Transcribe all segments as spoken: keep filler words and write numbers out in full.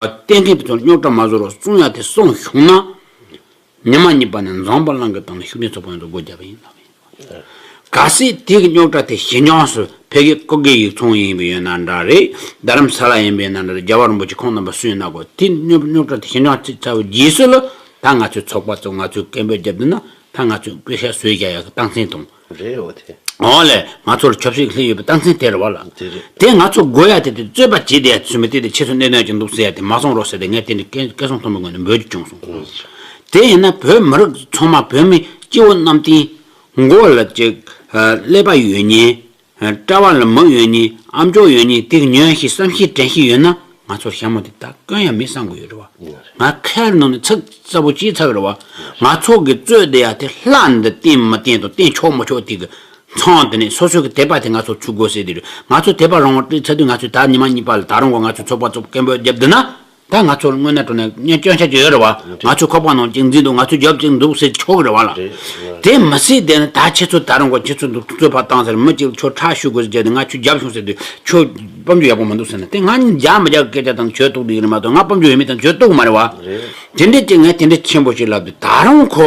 གཏན་འཁེལ་དེ་ཚོ་རྙོག་དྲ་མ་བཟོ་རོགས་གསུང་ཡ་དེ་གསུངས་བྱུང་ན། ཉི་མ་གཉིས་པ་ནས་འཛམ་བུ་གླིང་གི་སྟེང་ནས་ཤུགས་ལྡན་ཚོགས་པ་ཡོངས་རྫོགས་སྒོ་བརྒྱབ་པ་ཡིན་ལབ་ཡིན། གལ་སྲིད་དེ་གི་རྙོག་དྲ་དེ་ཞི་འཇམ་སུ་ཕ་གི་སྐུ་སྒེར་ཡིག་ཚང་ཡིན་པ་ཡིན་ན་འདྲ་རེད། རྡ་རམ་ས་ལ་ཡིན་པ་ཡིན་ན་འདྲ་རེད། རྒྱལ་བ་རིན་པོ་ཆེ་ཁོང་རྣམ་པ་སུ་ཡིན་ན་གོ་དེ་རྙོག་རྙོག་དྲ་དེ་ཞི་འཇམ་ཅིག་ཚར་བའི་རྗེས་སུ་ལ་ད་ང་ཚོའི་ཚོགས་པ་ཚོ་ང་ཚོའི་སྐད་འབོད་བརྒྱབ་འདུག་ན་ད་ང་ཚོས་པེ་ཤ་བཟོས་རྒྱག་ཡག་གི་རྟགས་མཚན་དང་། རེད་འོ་དེ། འོ་ལས་ང་ཚོར་ཆབ་སྲིད་སླེབས་ཡོད་པའི་རྟགས་མཚན་དེ་རེད་བ་ལ། དེ་རེད། དེ་ང་ཚོ་དགོས་ཡ་དེ་དེ་རྩོད་པ་བྱེད་བསྡད་ཡ་དེ་ཚོ་མི་དེ་དེ་ཁྱེད་ཚོ་གནད་དོན་ཅིག་འདུག་ཟེར་ཡ་དེ་མ་གསུང་རོགས་ཟེར་ཏེ་ངས་དེ་འདྲའི་སྐད་སྐད་སྲུང་ཐོག་མའི་ངོས་ནས་འབོད་ཀྱི་བྱུང་སོང་། དེ་ཡིན་ན་བོད་མི་རིགས་ཚང་མ་བོད་མི་སྤྱི་བོ་གནམ་བསྟན་མགོ་ལ་ཅིག་ཀླད་པ་ཡོད་མཁན། ཨ་གྲྭ་བ་ལ་མིག་ཡོད་ནི་ཨམ་ཅོག་ཡོད་ནི་དེ་གི་ཉོན་ཤེས་བསམ་ཤེས་དྲན་ཤེས་ཡོད་ན་ང་ཚོར་ཞྭ་མོ་དེ་ད་གོན་ཡ་མི་གསང་དགོས་ཡོད་རེད་བ། ང་ཁ་ནང་ནས་ཚིག་གསལ་པོ་ཅིག་ཚར་གི་རེད་བ། ང་ཚོ་གི་རྩོད་བསྡད་ཡ་དེ་ལྷ་འདི་བསྟེན་མི་བསྟེན་དང་བསྟེན་ཆོག་མི་ཆོག་དེ་གི་མཚང་དེ་ནས་སོ་སོ་གི་དད་པ་དེ་ང་ཚོར་ཚུད་དགོས་ཟེར་དེ་རེད། ང་ཚོ་དད་པ་རང་དབང་སྤྲད་ཚར་དུས་ང་ཚོས་ད་ཉི་མ་གཉིས་པ་ལ་ད་རུང་གོ་ང་ཚོའི་ཚོགས་པ་ཚོ་སྐད་འབོད་བརྒྱབ་བསྡད་ན། ད་ང་ཚོར་དངོས་གནས་དྲང་གནས་སྐྱོན་ཆ་ཅིག་ཡོད་རེད་བ། ང་ཚོའི་ཁོག་པ་ནང་གཅིག་འཛིན་འདུག་ང་ཚོའི་རྒྱབ་གཅིག་འདུག་ཟེར་ཆོག་གི་རེད་བ་ལ། རེད། དེ་མི་སྲིད་དེ་ནི་ད་ཁྱེད་ཚོ་ད་རུང་གོ་ཁྱེད་ཚོ་འདུག་རྩོད་པ་བཏང་ཟེར་མི་གཅིག་ཁྱོད་ཁྲག་ཤུགས་དགོས་ཟེར་དེ་ང་ཁྱོད་རྒྱབ་བྱུང་ཟེར་དུས་ཁྱོད་དཔལ་འབྱོར་ཡག་པོ་མི་འདུག་ཟེར་ན་དེ་ང་རྒྱག་མི་རྒྱག་གི་སྐད་ཆ་དང་ཁྱོད་གཏུག་འདུག་ཡིན་མ་གཏོགས་ང་དཔལ་འབྱོར་ཡོད་མེད་དང་ཁྱོད་གཏུག་མ་རེད་བ། རེད། དེ་འདྲས་ཅིག་ངས་དེ་འདྲས་ཆེན་པོ་ཞིག་ལབ་དུས་ད་རུང་ཁོ་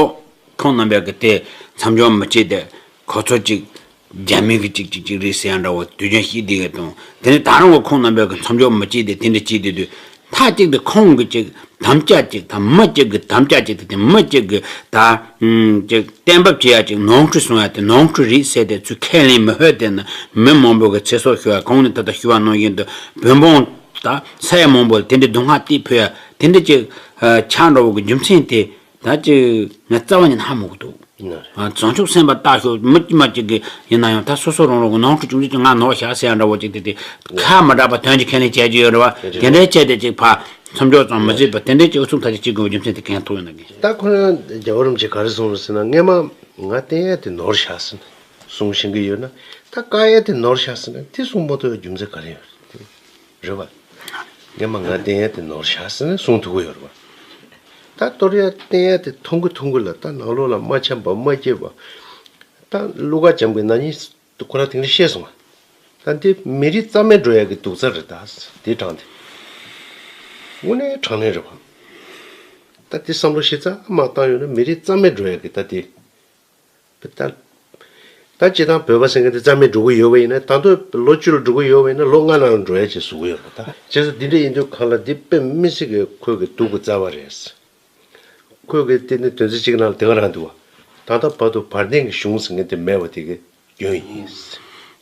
ཁོང་རྣམ་པས་གི་དེ་མཚམས་འཇོག་མི་བྱེད་དེ་ཁོ་ཚོ་ཅིག་རྒྱ་མི་གི་ཅིག་ཅིག་ཅིག་རེད་ཟེར་ཡ་འདྲ་བོ་དུས་རྒྱུན་ཤེས་བསྡད་ཡོད་དང་དེ་ནས་ད་རུང་གི་ཁོང་རྣམ་པས་གི་མཚམས་འཇོག་མི་བྱེད་དེ་དེ་འདྲ་བྱེད་བསྡད་དུས་མཐའ་གཅིག་ཏུ་ཁོང་གི་ཅིག་དམ་བཅའ་ཅིག་དང་མི་གཅིག་གི་དམ་བཅའ་ཅིག་དེ་དེ་མི་གཅིག་གི་ད་ཅིག་གཏན་འབེབས་བྱེད་ཡ་ཅིག་ནོར་འཁྲུལ་སོང་ཡ་དེ་ནོར་འཁྲུལ་རེད་ཟེར་ཏེ་ཚུར་ཁས་ལེན་མི་ཕོད་དེ་ན་མི་མང་པོ་གི་ཚེ་སྲོག་ཤོར་ཡ་གོང་ནས་ད་ལྟ་ཞུ་བ་ནང་བཞིན་དུ་བོད་འབངས་ད་ས་ཡ་མང་པོ་ལ་དེ་འདྲའི་སྡུག་བསྔལ་སྟེར་ཕོད་ཡ་དེ་འདྲ་ཅིག་ཆགས་འགྲོ་བ་གི་རྒྱུ་མཚན་དེ་ད་ཅིག་ངས་རྩ་བ་ནས་ཧ་མ་གོ་འདུག་ཡིན་ན་རེད། ཨ། བྱང་ཆུབ་སེམས་དཔའ་ལྟ་ཞོག་མི་དཀྱུས་མ་གཅིག་གིས་ཡིན་ན་ཡང་ད་སོ་སོ་རང་རང་གི་ནོར་འཁྲུལ་ཅུང་ཟད་ཅིག་ང་ནོར་བཞག་ཟེར་ཡ་འདྲ་བོ་ཅིག་དེ་དེ་ཁ་མི་གྲགས་པ་དོན་གྱིས་ཁས་ལེན་བྱས་ཀྱི་ཡོད་རེད་བ། དེ་འདྲའི་བྱས་ཏེ་ཅིག་ཕར་མཚམས་འཇོག་ཙམ་མི་བྱེད་པ་དེ་འདྲའི་ཅིག་ཨུ་ཚུགས་ཐག་ཆོད་ཅིག་དགོས་པའི་རྒྱུ་མཚན་དེ་གང་ཐུག་ཡོད་ན་གི། ད་ཁོ་རང་རྒྱལ་བ་རིན་པོ་ཆེ་ག་རེ་གསུངས་རེད་ཟེར་ན་སྔས་མ་ང་བསྟན་ཡ་དེ་ནོར་བཞག་ཟེར་ན་གསུང་ཤེས་ཀྱི་ཡོད་ན་ད་བཀག་ཡ་དེ་ནོར་བཞག་ཟེར་ན་དེ་གསུང་མ་ཐུབ་པའི་རྒྱུ་མཚན་ག་རེ་ཡོད་རེད། རེད་བ། སྔས་མ་ང་བསྟན་ཡ་དེ་ནོར་བཞག་ཟེར་ནས་གསུང་ཐུབ་ཀྱི་ཡོད་རེད་བ། ད་གཏོར་ཡ་བསྟན་ཡ་དེ་མཐོང་གི་མཐོང་གི་ལ་ད་ནང་ལོགས་ལ་མ་འཆམ་པ་མ་སྐྱིད་པ། ད་ཀླུ་མཁར་བྱམས་ཀྱི་ན་ནིང་ཁོ་རང་དེང་རིང་བཤད་སོང་བ། ད་འདི་མི་རིགས་རྩ་མེད་འགྲོ་ཡ་གི་སྡུག་རྩ་རེད་ད་དེ་དྲངས་ཏེ། དངོས་གནས་དྲང་གནས་རེད་བ། ད་དེ་བསམ་བློ་ཞིབ་ཚགས་མ་བཏང་ཡོད་ན་མི་རིགས་རྩ་མེད་འགྲོ་ཡ་གི་ད་དེ། ད་ད་སྤྱིར་བཏང་བོད་པ་ཟེར་མཁན་དེ་རྩ་མེད་འགྲོ་གི་ཡོད་པ་ཡིན་ན་ད་དུང་ལོ་བཅུ་ལ་འགྲོ་གི་ཡོད་པ་ཡིན་ན་ལོ་ལྔ་ནང་ལ་འགྲོ་ཡ་ཅིག་བཟོ་གི་ཡོད་པ་ད། བྱས་ཙང་འདི་འདྲ་ཡིན་དུས་གང་ལ་འདི་དཔེ་མི་སྲིད་ཀྱི་ཁོས་ཀྱི་སྡུག་གི་རྩ་བ་རེད། ཁོས་ཀྱི་དེ་ནི་དོན་ཚན་གཅིག་ནང་ལ་དེ་ག་རང་འདུག་བ། ད་ལྟ་བར་དུ་བར་གདན་གྱི་གཞུང་ཟེར་མཁན་དེ་མེད་པ་དེ་གི་སྐྱོན་ཡིན།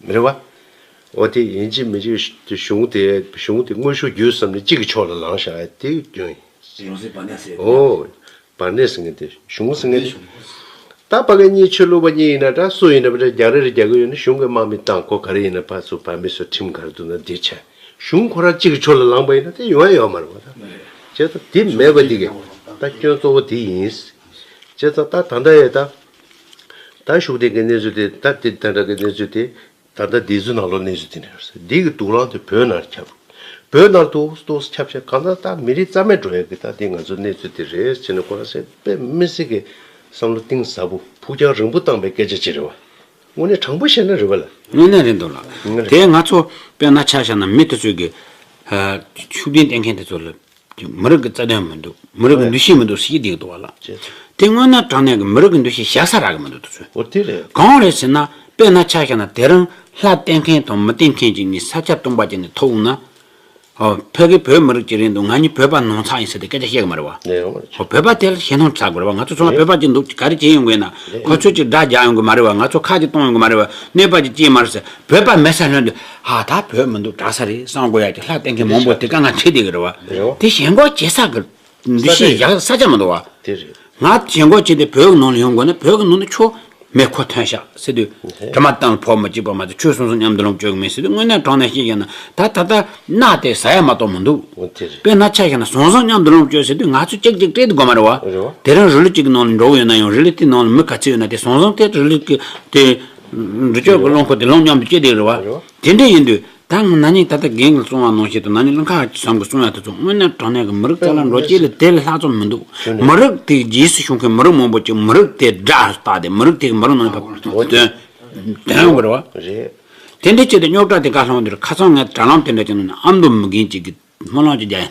མི་རེད་བ། འོ་དེ་ཡིན་གཅིག་མིན་གཅིག་གཞུང་དེ་གཞུང་དེ་དངོས་ཤུགས་བརྒྱུད་བསམ་ནས་གཅིག་གི་ཕྱོགས་ལ་ལངས་བཞག་ཡ་དེ་གི་སྐྱོན་ཡིན། ཡོང་སྲིད་པ་ནས་ཟེར། འོ། བར་གནས་ཟེར་མཁན་དེ་གཞུང་ཟེར་མཁན་དེ། ད་ཕ་གི་གཉིས་ཆོས་ལུགས་པ་གཉིས་ཡིན་ན་འདྲ་སུ་ཡིན་ན་འདྲ་རྒྱག་རེས་རེ་རྒྱག་གི་ཡོད་ན་གཞུང་གི་དམག་མི་བཏང་ཁོ་ག་རེ་ཡིན་ན་ཕར་ཚུར་བར་མི་ཚོ་ཁྲིམས་ག་རེ་འདུག་ན་འདི་བྱས་གཞུང་ཁོ་རང་གཅིག་གི་ཕྱོགས་ལ་ལངས་པ་ཡིན་ན་དེ་ཡོང་ཡ་ཡོད་མ་རེད་བ་ད། བྱས་ཙང་དེ་མེད་པ་འདི་གི་ད་སྐྱོན་གཙོ་བོ་དེ་ཡིན། བྱས་ཙང་ད་ད་ལྟ་ཡས་ད་ད་ཤུགས་ལྡན་གྱི་གནས་ཚུལ་དེ་ད་དེ་ད་འདྲ་གི་གནས་ཚུལ་དེ། ད་ལྟ་འདི་ཚོའི་ནང་ལོགས་གནས་ཚུལ་དེ་འདྲ་རེད། འདི་གི་དུག་རླངས་དེ་བོད་ནང་ཁྱབ། བོད་ནང་ཏོག་ཙམ་ཏོག་ཙམ་ཁྱབ་བྱས་གང་ལྟར་ད་མི་རིགས་རྩ་མེད་འགྲོ་ཡ་གི་ད་འདི་ང་ཚོའི་གནས་ཚུལ་དེ་རེད་ཟེར་ནས་ཁོ་རང་སེ་དཔེ་མི་སྲིད་ཀྱི་བསམ་བློ་གཏིང་ཟབ་པོ་ཕུགས་རྒྱང་རིང་པོ་བཏང་པའི་སྐད་ཆ་ཅིག་རེད་བ། དངོས་གནས་དྲང་པོ་བཤད་ན་རེད་བ་ལ། དངོས་གནས་རེད་འདུག་ལ། དངོས་གནས་རེད། དེ་ང་ཚོ་དཔེར་ན་ཆ་བཞག་ན་མི་དེ་ཚོས་ཀྱི་ཤུགས་ལྡན་བསྟེན་མཁན་དེ་ཚོ་ལ། མི་རིགས་ཀྱི་རྩ་དོན་མི་འདུག་མི་རིགས་ཀྱི་འདུ་ཤེས་མི་འདུག་ཟེར་གྱི་བསྡད་འདུག་བ་ལ། བྱས་ཙང་། དེ་དངོས་གནས་དྲང་གནས་ཀྱི་མི་རིགས་ཀྱི་འདུ་ཤེས་བཞག་ས་རག་གི་མི་འདུག་དེ་ཚོས། འོ་དེ་རེད། གང་རེད་ཟེར་ན་དཔེར་ན་ཆ་བཞག་ན་དེ་རིང་ལྷ་བསྟེན་མཁན་དང་མི་བསྟེན་མཁན་གཅིག་གཉིས་ས་ཆ་སྟོང་པ་ཅིག་ནས་ཐུག་འོང་ན། ཨོ། ཕ་གི་བོད་མི་རིགས་གཅིག་རེད་འདུག་ང་གཉིས་བོད་པ་ནང་ཚགས་ཡིན་ཟེར་ཏེ་སྐད་ཆ་བཤད་གི་མ་རེད་བ། ལས་ཡོང་བ་རེད། ཨོ། བོད་པ་དེ་ལ་ཞེད་སྣང་ཆགས་དགོས་རེད་བ། ང་ཚོ་ཚང་མ་བོད་པ་གཅིག་འདུག་ག་རེ་བྱེད་ཡོང་དགོས་ན། ཁོ་ཚོས་ཅིག་དགྲ་རྒྱག་ཡོང་གི་མ་རེད་བ། ང་ཚོ་ཁ་ཅིག་གཏོང་ཡོང་གི་མ་རེད་བ། གནོད་པ་ཅིག་སྐྱེལ་མ་རེད་ཟེར། བོད་པ་མེད་ས་ལྷོད་དུས་ཧ་ད་བོད་མི་འདུག་དྲག་ས་རེད་བསམ་དགོས་ཡ་གི་ལྷ་བསྟེན་མཁན་མང་པོ་དེ་དཀའ་ངལ་འཕྲད་བསྡད་ཀྱི་རེད་བ། རེད་བ། དེ་ཞེན་ཁོག་བྱེད་ས་གི་འདུ་ཤེས་ས་ཆ་རེད། ཡག་ས་ཆ་མི་འདུག་བ། དེ་རེད། ང་ཞེན་ཁོག་བྱས་ཏེ་བོད་ཀྱི་ནང་ལ་ཡོང་དགོས་ན་བོད་ཀྱི་ནང་ལ་ཁྱོད་མེ་འཁོར་ཐོན་ཤག་ཟེར་དུས། དེ་དྲི་མ་བཏང་ཕོག་མི་གཅིག་པ་མ་ཚད་ཁྱོད་སོང་སོང་མཉམ་དུ་ལོངས་སྤྱོད་ཀྱི་མེད་ཟེར་དུས་དངོས་གནས་དྲང་གནས་བཤད་ཀྱང་ན་ད་ད་ལྟ་གནའ་དེ་ཟ་ཡ་མ་གཏོགས་མི་འདུག་དེ་རེད། དཔེར་ན་ཆ་བཞག་ན་ཟང་ཟིང་མཉམ་དུ་ལོངས་སྤྱོད་ཟེར་དུས་ང་ཚོ་གཅིག་གཅིག་སྤྲད་དུ་དགོས་མ་རེད་བ། རེད་བ། དེ་རིང་རི་ལི་གཅིག་གི་ནང་ལ་འགྲོ་གི་ཡོད་ན་ཡང་རི་ལི་དེའི་ནང་ལ་མི་ག་ཚོད་ཡོད་ན་དེ་ཟང་ཟིང་སྤྲད་དུ་རི་ལི་གི་དེ། འབྲུ་ཆོག་གི་རླངས་འཁོར་དེ་རླངས་མཉམ་དུ་སྐྱེལ་བསྡད་རེད་བ། རེད་བ། དེ་འདྲ་ཡིན་དུས་ད་ང་ན་ནིང་ད་ལྟ་རྒན་གྱིས་གསུངས་པ་ནང་བཞིན་དུ་ན་ནིང་ཀླུ་མཁར་བྱམས་ཀྱིས་གསུངས་ཡ་དེ་ཚོ་དངོས་གནས་དྲང་གནས་ཀྱི་མི་རིགས་རྩ་ལ་འགྲོ་སྐྱེལ་ལ་དེ་ལས་ལྷག་ཙམ་མི་འདུག་མི་རིགས་དེ་རྗེས་སུ་ཤོང་མཁན་མི་རིགས་མང་པོ་ཅིག་མི་རིགས་དེ་དགྲ་བལྟས་ཏེ་མི་རིགས་དེ་གི་མི་རིགས་ནང་ཕར་འདོན་འདོན་ཡོང་གི་རེད་བ། རེད། དེ་འདྲ་བྱས་ཏེ་རྙོག་དྲ་དེ་ག་སློང་དུས་ཁ་སང་ངས་དྲ་ལམ་དེ་འདྲ་བྱས་ནས་ཨ་མདོ་མི་རྒན་ཅིག་གིས་སྨོན་ལམ་ཅིག་རྒྱག་ཡ།